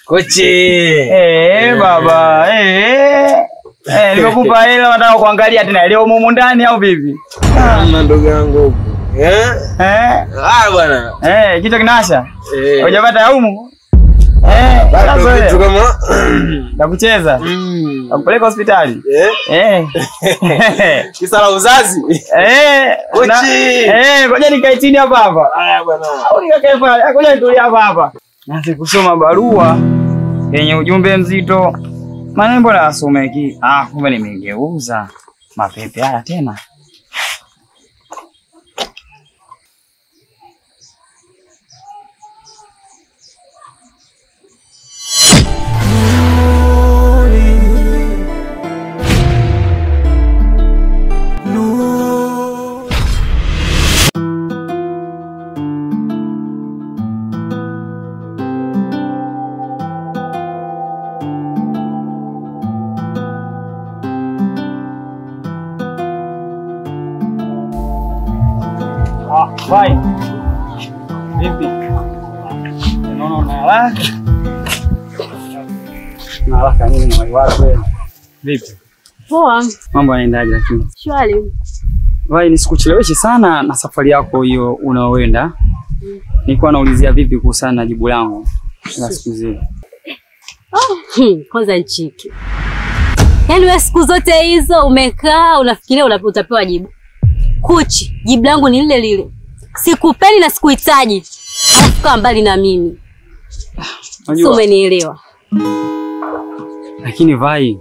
Kochi. Baba, nimekupa hela nataka kuangalia tena leo mumu ndani au vipi? Hamna ndugu yangu. Ah bwana. Kitu kinasha. Hujapata humu? Bado kitu kama na kucheza. Nakupeleka hospitali. Kisa la uzazi. Kochi. Ngoja nikae chini hapa hapa. Haya bwana. Au nikae pale. Ngoja nitulie hapa hapa. Nianze kusoma barua yenye ujumbe mzito. Maana mbona nasomeki? Ah, kumbe nimegeuza mapepe haya tena. Vai. Vipi? Naona una haraka. Na haraka nini na watu wewe? Vipi? Poa. Mambo yanaendaje lakini? Shwari. Vai, nisikucheleweshe sana na safari yako hiyo unaoenda. Nilikuwa naulizia vipi kuhusiana na jibu langu la siku zile. Kwanza nchiki. Yaani wewe siku zote hizo umekaa unafikiria utapewa jibu. Kuchi, jibu langu ni lile lile. Sikupeni na sikuhitaji. Alafu kaa mbali na mimi. Unajua umenielewa. Lakini Vai,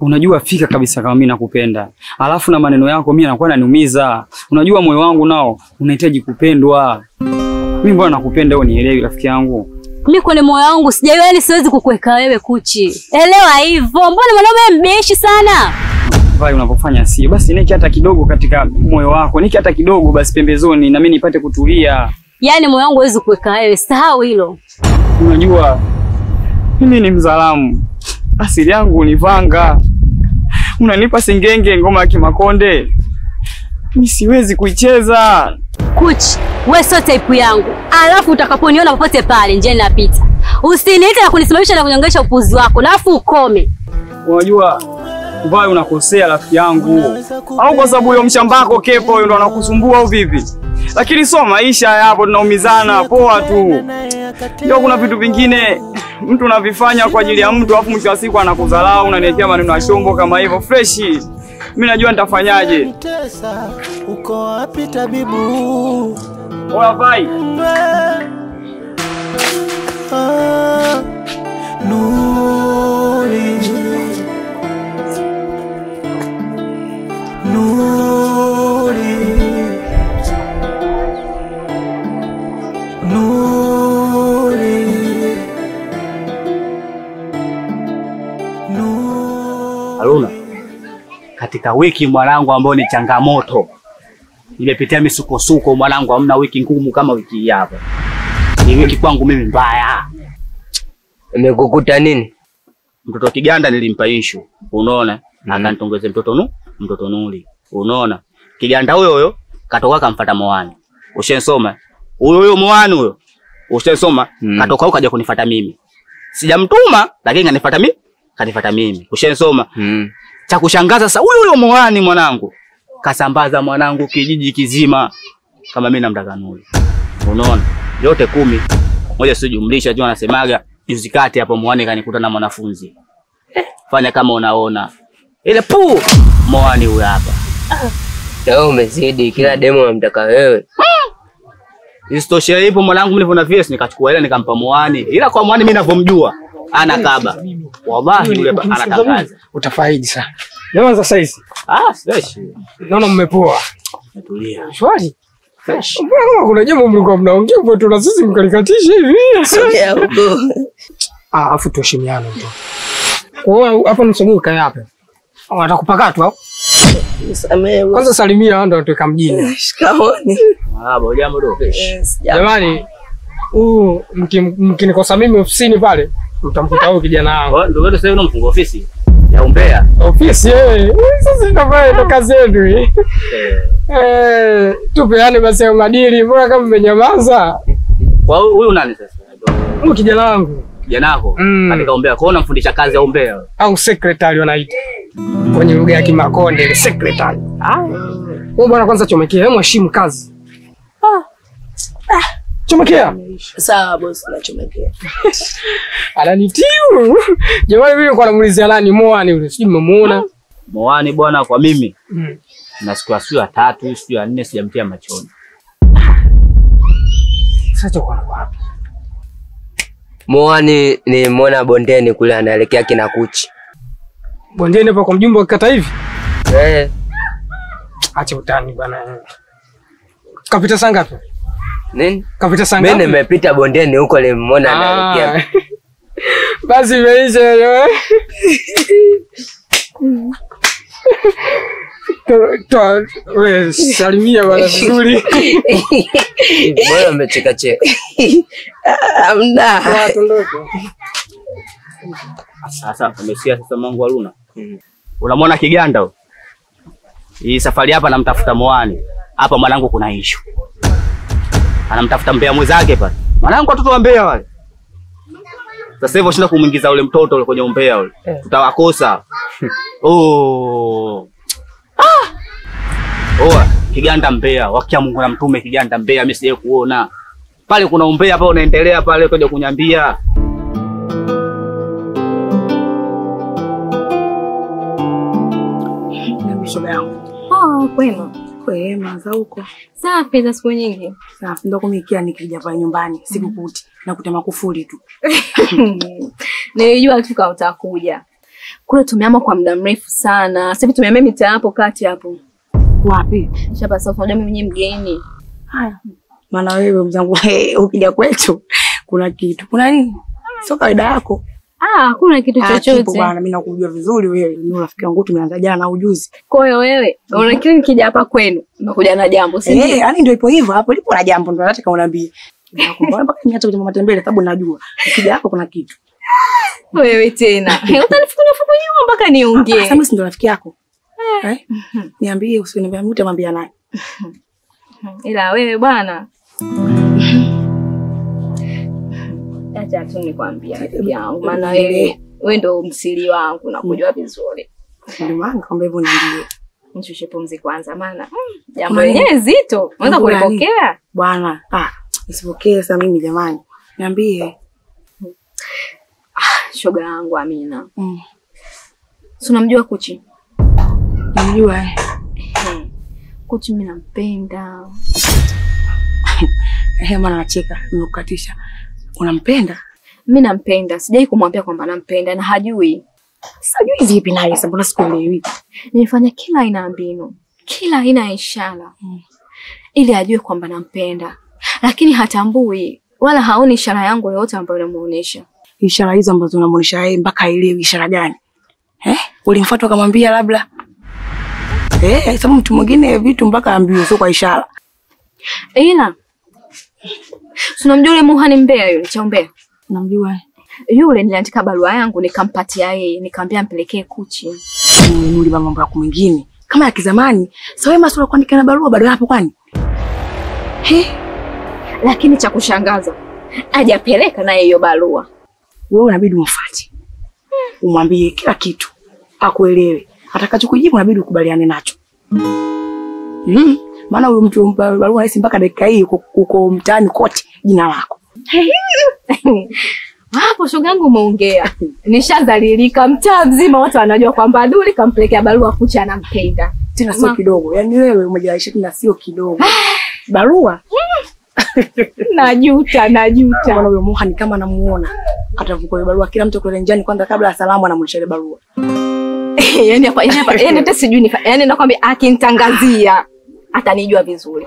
unajua fika kabisa kama mimi nakupenda. Alafu na maneno yako mimi yanakuwa yananiumiza. Unajua moyo wangu nao unahitaji kupendwa. Mimi mbona nakupenda wewe unielewi rafiki yangu? Mimi kwenye moyo wangu sijawahi, yani siwezi kukuweka wewe Kuchi. Elewa hivyo. Mbona mwanaume mbishi sana? Vai, unapofanya sio. Basi niki hata kidogo katika moyo wako, niki hata kidogo basi pembezoni na mimi nipate kutulia. Yaani moyo wangu huwezi kuweka wewe, sahau hilo. Unajua mimi ni Mzalamu. Asili yangu ni Vanga. Unanipa singenge ngoma ya Kimakonde. Mimi siwezi kuicheza. Kuchi, wewe sio type yangu. Alafu utakaponiona popote pale njiani napita, usiniite na kunisimamisha na kunyongesha upuzi wako. Alafu ukome. Unajua Vai, unakosea rafiki yangu. Au kwa sababu huyo mshambako kepo huyo ndo anakusumbua au vipi? Lakini sio maisha hapo, tunaumizana poa tu. Ndio kuna vitu vingine mtu unavifanya kwa ajili ya mtu alafu mwisho wa siku anakudharau, unaniletea maneno ya shombo kama hivyo fresh. Mimi najua nitafanyaje. Uko wapi tabibu? Oya Vai. Nuri. Nuri. Nuri. Nuri. Haruna, katika wiki mwanangu ambayo ni changamoto, nimepitia misukosuko mwanangu, hamna wiki ngumu kama wiki hii hapa. Ni wiki kwangu mimi mbaya. Nimekukuta nini? Mtoto Kiganda nilimpa issue, unaona? Akanitongeze mtoto mtoto Nuri, unaona? Kiganda huyo huyo katoka kamfuata Moani. Ushensoma? Huyo huyo Moani huyo. Ushensoma? Katoka huko kaja kunifuata mimi. Sijamtuma lakini kanifuata mimi, kanifuata mimi. Ushensoma? Cha kushangaza sasa huyo huyo Moani mwanangu kasambaza mwanangu kijiji kizima kama mimi namtaka Nuri. Unaona? Yote 10. Moja sio jumlisha tu anasemaga juzi kati hapo Moani kanikuta na mwanafunzi. Fanya kama unaona. Ile pu Moani huyo hapa. Leo umezidi kila demo unamtaka wewe. Isitoshe ipo mwanangu nilivyo na VS nikachukua ile nikampa Moani. Ila kwa Moani mimi ninavyomjua ana kaba. Wallahi yule anatangaza. Utafaidi sana. Jamaa za size. Ah, fresh. Naona mmepoa. Natulia. Shwari. Fresh. Mbona kama kuna jambo mlikuwa mnaongea hapo tu na sisi mkalikatisha hivi? Sogea huko. Ah, afu tuheshimiane mtu. Kwa hiyo hapo nisogee ukae hapa. Watakupaka tu au? Nisamehe. Kwanza salimia ndo tuweka mjini. Shikamoo. Ah, bo jambo do. Jamani, huu mkinikosa mimi ofisini pale, mtamkuta huyo kijana wangu. Ndio wewe sasa unamfunga ofisi ya umbea. Ofisi eh. Sisi ndo kazi yetu hii. Tupeane basi madili, mbona kama mmenyamaza? Kwa huyu nani sasa? Huyu kijana wangu. Kijana wako katika umbea. Kwa hiyo unamfundisha kazi ya umbea au secretary wanaita kwenye lugha ya Kimakonde ile secretary. Wewe bwana kwanza chomekea, hebu heshimu kazi. Chomekea. Sawa boss, nachomekea. Ananitiu. Jamani mimi nilikuwa namuulizia nani Moani yule, sijui mmemuona. Moani bwana kwa mimi. Na siku ya 3, siku ya 4 sijamtia machoni. Sasa kwa wapi? Moani nimeona bondeni kule anaelekea kina Kuchi. Bondeni hapo kwa mjumbe kata hivi? Eh. Acha utani bwana. Kapita saa ngapi? Nini? Kapita saa ngapi? Mimi nimepita bondeni huko nimeona anaelekea. Basi imeisha wewe. Toa wewe salimia bwana vizuri. Mbona umecheka cheka? Hamna. Sasa umesikia sasa mangu Haruna? Unamwona Kiganda huyo? Hii safari hapa namtafuta Moani. Hapa mwanangu kuna issue. Anamtafuta mbea mwenzake pale. Mwanangu watoto wa mbea wale. Sasa hivi ushinda kumuingiza ule mtoto ule kwenye umbea ule. Tutawakosa. Oh. Oa, Kiganda mbea, wakia Mungu na mtume Kiganda mbea mimi sijaye kuona. Pale kuna umbea pale unaendelea pale utaje kunyambia. Shoga yangu. Oh, kwema. Kwema za huko. Safi za siku nyingi. Safi ndo kumikia nikija pale nyumbani sikukuti na kutema kufuli tu. Nilijua tu kama utakuja. Kule tumeama kwa muda mrefu sana. Sasa hivi tumehamia mitaa hapo kati hapo. Wapi? Shapa sasa unajua mimi mwenyewe mgeni. Haya. Maana wewe mzangu ukija kwetu kuna kitu. Kuna nini? Sio kawaida yako. Hakuna kitu chochote. Bwana mimi nakujua vizuri wewe. Ni rafiki wangu tumeanza jana na ujuzi. Kwa hiyo wewe unafikiri nikija hapa kwenu nakuja na jambo, si ndio? Yaani ndio ipo hivyo hapo lipo na jambo ndio nataka uniambie. Nakumbuka mpaka niache kutema matembele sababu najua ukija hapo kuna kitu. Wewe tena. Utanifukunya fukunya mpaka niongee. Sasa mimi si ndio rafiki yako? Eh? Niambie usiniambie mimi utamwambia nani? Ila wewe bwana. Acha tu nikwambie rafiki yangu maana wewe ndio msiri wangu na kujua vizuri. Ndio maana kwamba hivyo niambie. Nishushe pumzi kwanza maana jambo lenyewe zito. Unaweza kulipokea? Bwana, nisipokee sasa mimi jamani. Niambie. Shoga yangu Amina. Si unamjua Kuchi? Namjua. Kuchi mimi nampenda. Maana nacheka, nimekukatisha. Unampenda? Mimi nampenda. Sijai kumwambia kwamba nampenda na hajui. Sijui vipi naye sasa mbona sikuelewi. Nilifanya kila aina ya mbinu, kila aina ya ishara ili ajue kwamba nampenda. Lakini hatambui wala haoni ishara yangu yoyote ambayo namuonesha. Ishara hizo ambazo unamuonesha yeye mpaka aelewe ishara gani? Ulimfuata ukamwambia labda? Sababu mtu mwingine vitu mpaka ambiwe sio kwa ishara. Ila tunamjua yule Muhani mbea yule, cha umbea. Namjua. Yule niliandika barua yangu nikampatia yeye, nikamwambia ampelekee Kuchi. Nuli mambo yako mengine. Kama ya kizamani, sasa wewe masuala kuandika na barua bado hapo kwani? Lakini cha kushangaza, hajapeleka naye hiyo barua. Wewe unabidi umfuate. Umwambie kila kitu. Akuelewe. Atakachokujibu unabidi ukubaliane nacho. Maana huyo mtu barua hisi mpaka dakika hii uko mtaani kote jina lako. Hapo shoga yangu umeongea. Nishadhalilika mtaa mzima watu wanajua kwamba Duli kampelekea barua Kuchi anampenda. Tena sio kidogo. Yaani wewe umejalisha tena sio kidogo. Barua? Najuta, najuta. Maana huyo Muhani kama anamuona atavuka ile barua kila mtu kule njiani kwanza kabla ya salamu anamulisha ile barua. Yaani hapa yaani hata sijui ni yaani nakwambia akinitangazia atanijua vizuri.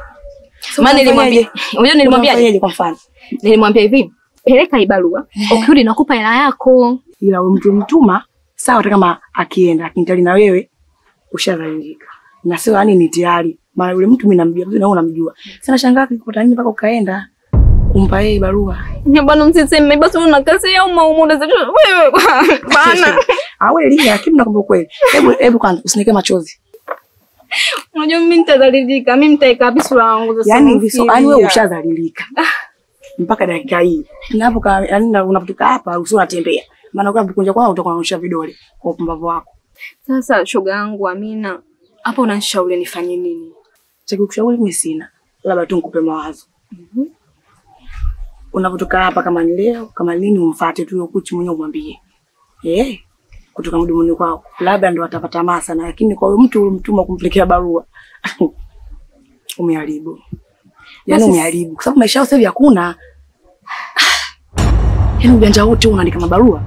Maana nilimwambia, unajua nilimwambia kwa mfano. Nilimwambia hivi, peleka hii barua, ukirudi nakupa hela yako. Ila wewe mtu mtuma, sawa hata kama akienda akinitali na wewe ushadhalilika. Na sio yani ni tayari. Maana yule mtu mimi namjua vizuri na wewe unamjua. Sasa nashangaa kikuta nini mpaka ukaenda kumpa yeye barua. Ni bwana msiseme basi una kazi ya umma unaweza wewe bana. Awe lia lakini nakwambia kweli. Hebu kwanza usinike machozi. Unajua mimi nitadhalilika, mimi nitaika wapi sura yangu sasa? Yaani hivi so, yani wewe ushadhalilika. Mpaka dakika hii. Ninapo yaani unapotoka hapa usio unatembea. Maana kwa kukunja kwao utakuwa unaonyesha vidole kwa upumbavu wako. Sasa shoga yangu Amina, hapo unanishauri nifanye nini? Cha kukushauri mimi sina. Labda tu nikupe mawazo. Unapotoka hapa kama ni leo, kama lini umfuate tu Kuchi mwenyewe umwambie. Kutoka mdomoni kwako. Labda ndo atapata masa na lakini kwa huyo mtu ulimtuma kumpelekea barua. Umeharibu. Yaani umeharibu. Kwa sababu maisha yao sasa hivi hakuna. Yaani ujanja wote unaandika mabarua.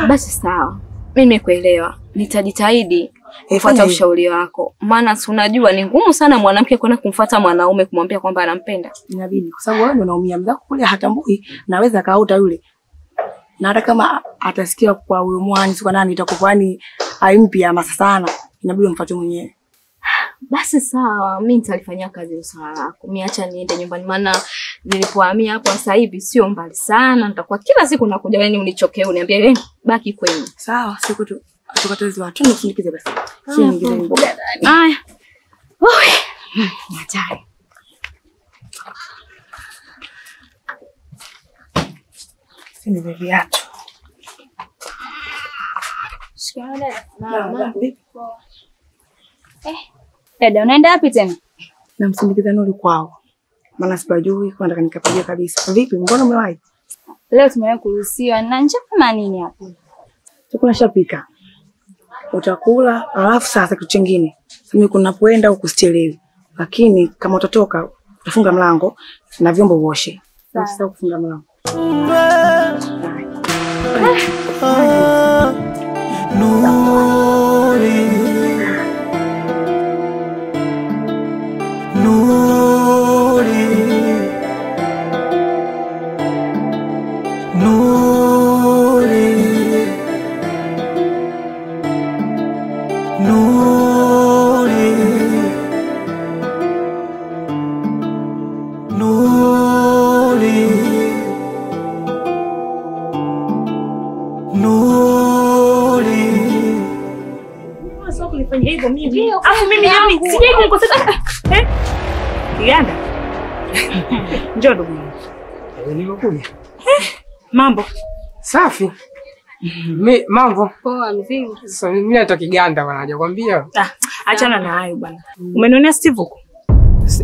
Basi sawa. Mimi nimekuelewa. Nitajitahidi kufuata ushauri wako. Maana si unajua ni ngumu sana mwanamke kwenda kumfuata mwanaume kumwambia kwamba anampenda. Inabidi kwa sababu wewe ndio unaumia. Mzako kule hatambui, naweza kaota yule. Na hata kama atasikia kwa huyo mwani kwa nani itakuwa yani haimpi ama sana. Inabidi umfuate mwenyewe. Basi sawa, mimi nitalifanyia kazi swala lako. Mimi acha niende nyumbani maana nilipohamia hapo sasa hivi sio mbali sana. Nitakuwa kila siku nakuja yani unichokee uniambie baki kwenu. Sawa, siku tu tukatezi watu nikusindikize basi. Sio nyingine mboga ndani. Haya. Oi. Hatari. Sina viatu. Shikamoo. Mama. Dada, unaenda wapi tena? Namsindikiza Nuru kwao. Maana sipajui kwa nataka nikapigia kabisa. Vipi, mbona umewahi? Leo tumewahi kuruhusiwa na njaa kama nini hapo? Chakula shapika. Utakula, alafu sasa kitu kingine. Sasa mimi kunapoenda huku sichelewi. Lakini kama utatoka, utafunga mlango na vyombo uoshe. Usisahau kufunga mlango. Nuri Nuri Nuri Nuri Nuri Nuri. Sio kulifanya hivyo mimi. Afu mimi yani sijai kumkosea. Kiganda. Njoo ndugu yangu. Nimekuja. Mambo. Safi. Mimi mambo. Poa mzima. Sasa mimi naitwa Kiganda bwana, hajakwambia. Ah, achana na hayo bwana. Umenionea Steve huko?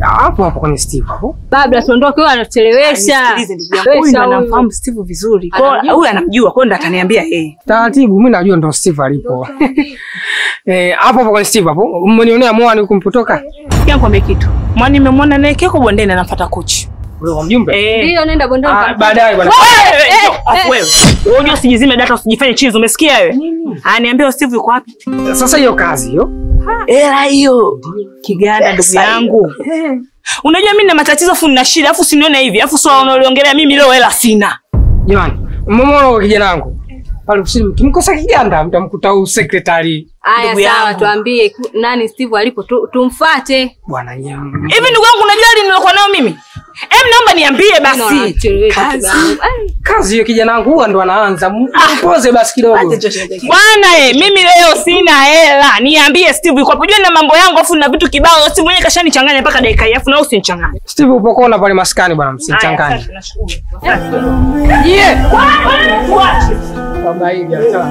Hapo hapo kwenye Steve hapo. Babla tuondoke, wewe anatuchelewesha. Nisikilize ndugu yangu. Huyu ndo anamfahamu Steve vizuri. Kwa hiyo huyu anamjua, kwa hiyo ndo ataniambia yeye. Taratibu mimi najua ndo Steve alipo. Hapo hapo kwenye Steve hapo. Umenionea mwani huko mpotoka? Sikia nikwambie kitu. Mwani nimemwona naye keko bondeni anafuata kochi. Wewe wa mjumbe? Ndio nenda bondeni. Baadaye bwana. Wewe. Wewe unajua usijizime data usijifanye chizi, umesikia wewe? Aniambia Steve yuko wapi? Sasa hiyo kazi hiyo. Hela hiyo. Kiganda ndugu yangu. Unajua mimi nina matatizo afu nina shida afu usinione hivi. Afu swala unaliongelea mimi leo hela sina. Jamani, mmeona kijana wangu? Pale ofisini mkimkosa Kiganda mtamkuta huyu secretary. Aya sawa, tuambie nani Steve alipo tumfuate. Bwana nyamu. Hivi ndugu yangu unajua hali nilokuwa nayo mimi? Naomba niambie basi. Kazi hiyo kijana wangu huwa ndo anaanza. Mpoze basi kidogo. Bwana mimi leo sina hela. Niambie Steve yuko wapi? Unajua nina mambo yangu afu nina vitu kibao. Steve mwenyewe kashanichanganya mpaka dakika hii afu na usinichanganye. Steve upo kona pale maskani bwana, msichanganye. Nashukuru. Yeah. Baba hivi acha.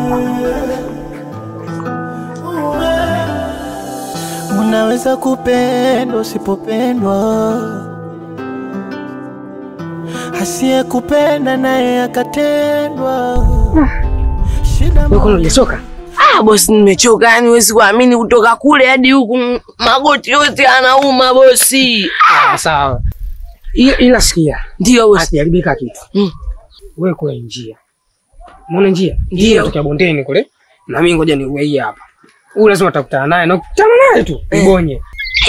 Unaweza kupendwa usipopendwa, asiyekupenda naye akatendwa. Shida. Wewe ulichoka? Ah bosi, nimechoka yani huwezi kuamini kutoka kule hadi huku magoti yote yanauma bosi. Ah sawa. Ila sikia. Ndio bosi. Hakijaribika kitu. Wewe kule njia. Muone njia? Ndio. Kutoka bondeni kule. Na mimi ngoja niue hii hapa. Huyu lazima utakutana naye na ukutana naye tu ubonye.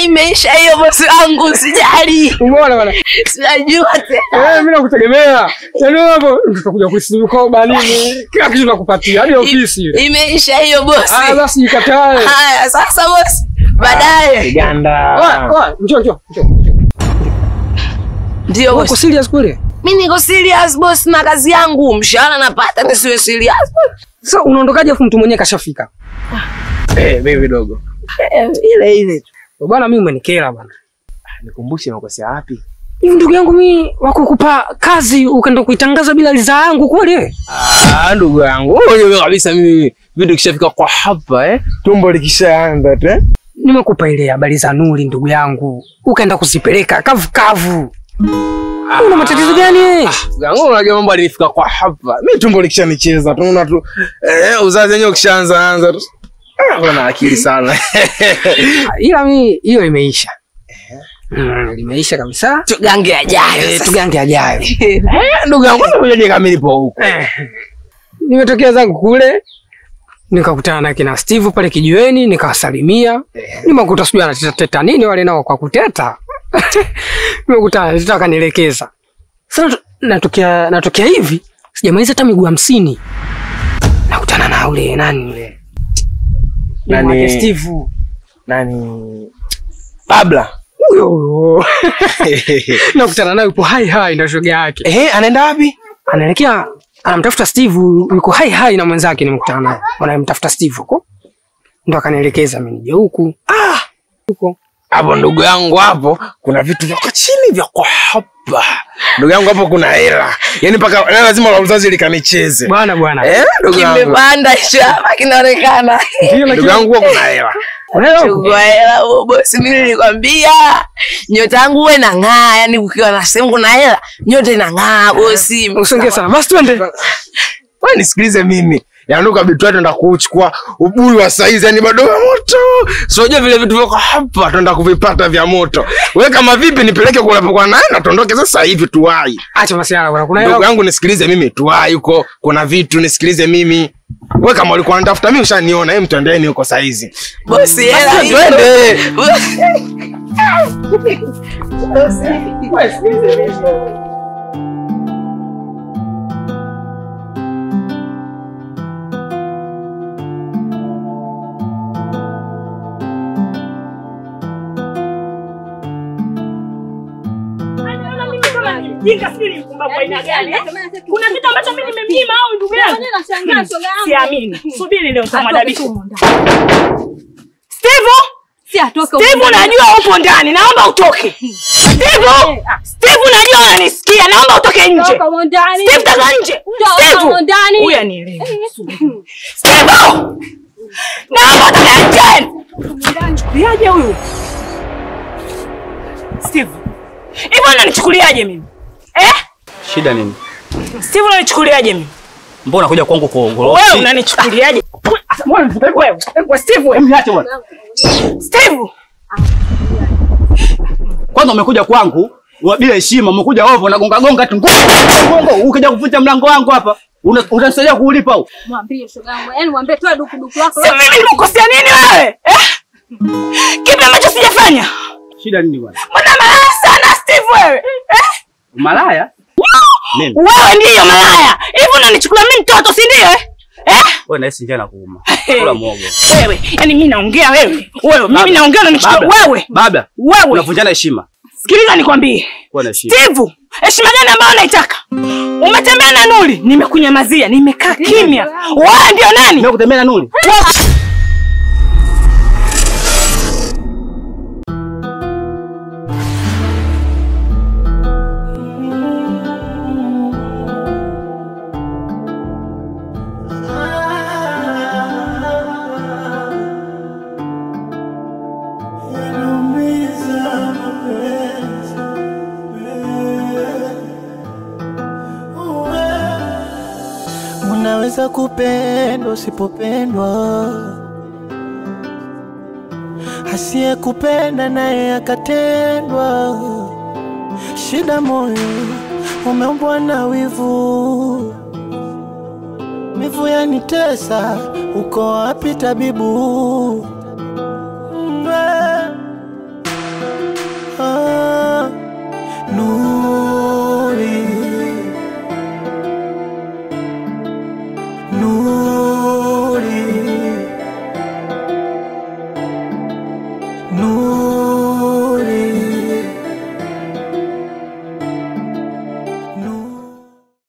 Imeisha hiyo bosi wangu, usijali. Umeona bwana? Sijajua tena. Mimi nakutegemea. Yaani hapo tutakuja kusibuka nini? Kila kitu nakupatia hadi ofisi ile. Imeisha hiyo bosi. Ah basi jikatae. Haya sasa bosi. Baadaye. Kiganda. Oa, njoo njoo njoo. Ndio bosi. Uko serious kweli? Mimi niko serious boss na kazi yangu, mshahara napata nisiwe serious. Sasa unaondokaje afu mtu mwenyewe kashafika? Mimi dogo. Ile ile tu. Bwana mimi umenikera bwana. Nikumbushe umekosea wapi? Hivi ndugu yangu mimi wakukupa kazi ukaenda kuitangaza bila ridhaa yangu kweli wewe? Ah, ndugu yangu, wewe kabisa mimi vitu kishafika kwa hapa tumbo likishaanza tu Nimekupa ile habari za Nuri ndugu yangu, ukaenda kuzipeleka kavu kavu. Una matatizo gani wewe? Ndugu yangu unajua mambo alinifika kwa hapa. Mimi tumbo likishanicheza tu unaona tu uzazi wenyewe ukishaanza anza tu. Una akili sana. Ila mimi hiyo imeisha. Limeisha kabisa. Tugange ajayo. Tugange ajayo. Ndugu yangu unaje kama nilipo huko? Nimetokea zangu kule nikakutana na kina Steve pale kijiweni nikawasalimia. Nimekuta sijui anateta nini wale nao kwa kuteta. Nimekutana teta akanielekeza. Sasa natokea hivi sijamaliza hata miguu 50. Nakutana na ule nani ule? Nani Steve? Nani? Babla. Huyo. Nakutana naye yupo hai hai na shoga yake. Anaenda wapi? Anaelekea anamtafuta Steve, yuko hai hai na mwenzake nimekutana naye. Wanamtafuta Steve huko. Ndo akanielekeza mimi nije huku. Huko. Hapo ndugu yangu hapo kuna vitu vya kwa chini vya kwa hapa. Ndugu yangu hapo kuna hela. Yaani paka lazima la uzazi likanicheze. Bwana bwana. Ndugu yangu. Kimepanda shamba kinaonekana. Ndugu yangu kuna hela. Chukua hela bosi, mimi nilikwambia nyota yangu uwe inang'aa, yani ukiwa na sehemu kuna hela nyota inang'aa bosi. Usongee sana. Basi twende. Wewe nisikilize mimi. Yaani ukabitu twenda kuchukua ubuyu wa saizi yani bado wa moto. Sio unajua vile vitu viko hapa twenda kuvipata vya moto. Wewe kama vipi nipeleke kule kwa naye na tuondoke sasa hivi tuwai. Acha masiala bwana. Kuna hela. Ndugu yangu nisikilize mimi tuwai huko kuna vitu nisikilize mimi. Wewe kama ulikuwa unatafuta mimi ushaniona, hebu tuendeni huko saizi. Bosi hela twende. Bosi, wewe sikilize mimi. Jinga sijui ni mpumbavu aina gani. Kuna kitu ambacho mimi nimemnyima au ndugu yangu? Siamini. Subiri leo nitamwadabisha. Steve! Si atoke. Steve unajua upo ndani, naomba utoke. Steve! Steve unajua unanisikia, naomba utoke nje. Toka ndani. Steve toka nje. Steve ndani. Huyu anielewi. Steve! Naomba utoke nje. Unanichukuliaje huyu? Steve. Hivi unanichukuliaje mimi? Shida nini? Steve unanichukuliaje mimi? Mbona unakuja kwangu kuongoloa? Wewe unanichukuliaje? Wewe Steve wewe. Niache bwana. Steve. Kwanza umekuja kwangu bila heshima, umekuja ovyo na gonga gonga tu. Gongo ukija kuvunja mlango wangu hapa, utanisaidia kuulipa au? Mwambie shoga yangu, yaani mwambie toa duku duku lako. Sasa mimi nimekosea nini wewe? Kipi ambacho sijafanya? Shida nini bwana? Mbona malaya sana Steve wewe? Malaya? Mimi. Wewe ndiyo malaya. Hivi unanichukulia mimi mtoto si ndio? Wewe nahisi njaa nakuuma. Kula muogo. Wewe, yani mimi naongea wewe. Wewe, mimi naongea unanichukulia wewe. Baba. Wewe. Unavunjana heshima. Sikiliza nikwambie. Kuwa na heshima. Steve, heshima gani ambayo unaitaka? Umetembea na Nuri, nimekunyamazia, nimekaa kimya. Wewe ndio nani? Mimi kutembea na Nuri. Unaweza kupendwa usipopendwa, asiyekupenda naye akatendwa. Shida moyo umeumbwa na wivu, mivu yanitesa, uko wapi tabibu?